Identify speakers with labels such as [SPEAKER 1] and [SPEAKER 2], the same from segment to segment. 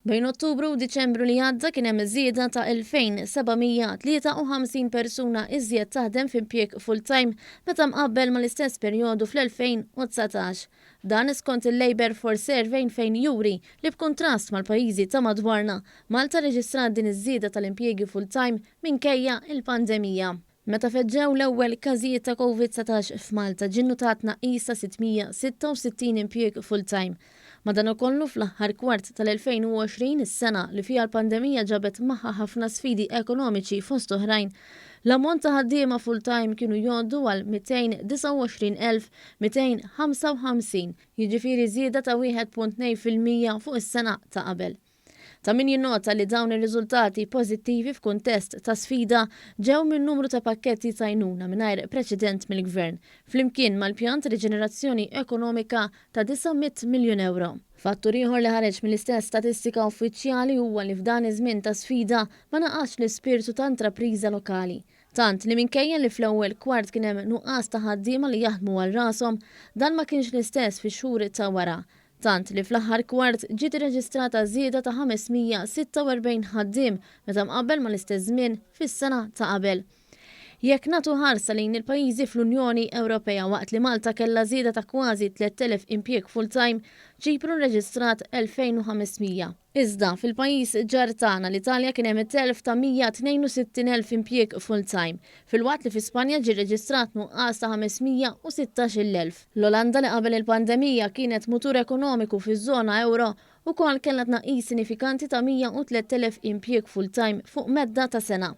[SPEAKER 1] Bejn Ottubru u Diċembru li għadda kien hemm żieda ta' 2,753 persuna iżjed taħdem f'impjieg full-time meta mqabbel mal-istess perjodu fl-2019. Dan skont il-Labour Force Survey fejn juri li b'kuntrast mal-pajjiżi ta' madwarna, Malta rreġistrat din iż-żieda tal-impjiegi full-time minkejja l-pandemija. Meta feġġew l-ewwel każijiet ta' Covid 19 f'Malta ġie nnutat tnaqqis ta' 666 impjieg full-time. Madankollu fl-aħħar kwart tal-2020, is-sena li fiha l-pandemija ġabet magħha ħafna sfidi ekonomiċi fost oħrajn, l-ammont ta' ħaddiema full-time kienu jgħoddu għal 229,255, jiġifieri żieda ta' 1.2% fuq is-sena ta' qabel. Ta' min jinnota li dawn ir-riżultati pożittivi f'kuntest ta' sfida ġew minn numru ta' pakketti t'għajnuna mingħajr preċedent mill-Gvern, flimkien mal-pjan ta' riġenerazzjoni ekonomika ta' 900 miljun ewro. Fattur ieħor li ħareġ mill-istess statistika uffiċjali huwa li f'dan iż-żmien ta' sfida ma naqasx l-ispirtu ta' intrapriża lokali. Tant li minkejja li fl-ewwel kwart kien hemm nuqqas ta' ħaddiema li jaħdmu għal rashom, dan ma kienx l-istess fix-xhur ta' wara. Tant li fl-aħħar kwart ġiet irreġistrata żieda ta' 546 ħaddiem meta mqabbel mal-istess żmien fis-sena ta' qabel. Jekk nagħtu ħarsa lejn il-pajjiżi fl-Unjoni Ewropea waqt li Malta kellha żieda ta' kważi 3,000 impjieg full-time, Ċipru rreġistrat 2,500. Iżda, fil-pajjiż ġar tagħna, l-Italja kien hemm telf ta' 162,000 impjieg full-time, filwaqt li fi Spanja ġie rreġistrat nuqqas ta' 516,000. L-Olanda li qabel il-pandemija kienet mutur ekonomiku fiż-żona ewro, ukoll kellha tnaqqis sinifikanti ta' 103,000 impjieg full-time fuq medda ta' sena.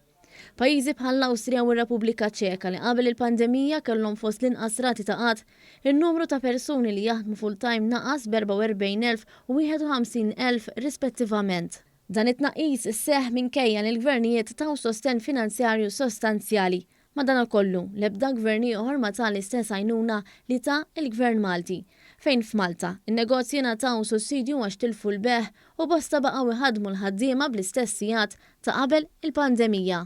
[SPEAKER 1] Pajjiżi bħall-Awstrija u r-Repubblika Ċeka li qabel il-pandemija kellhom fost l-inqas rati ta' qgħad, in-numru ta' persuni li jaħdmu full-time naqas b'44,000 u 51,000 rispettivament. Dan it-tnaqqis seħħ minkejja li l-gvernijiet taw sostenn finanzjarju sostanzjali. Madanakollu, l-ebda gvern ieħor ma ta l-istess għajnuna li ta l-Gvern Malti. Fejn f'Malta, in-negozji ngħataw sussidju għax tilfu l-bejgħ u bosta baqgħu jħaddmu l-ħaddiema bl-istess sigħat ta' qabel il-pandemija.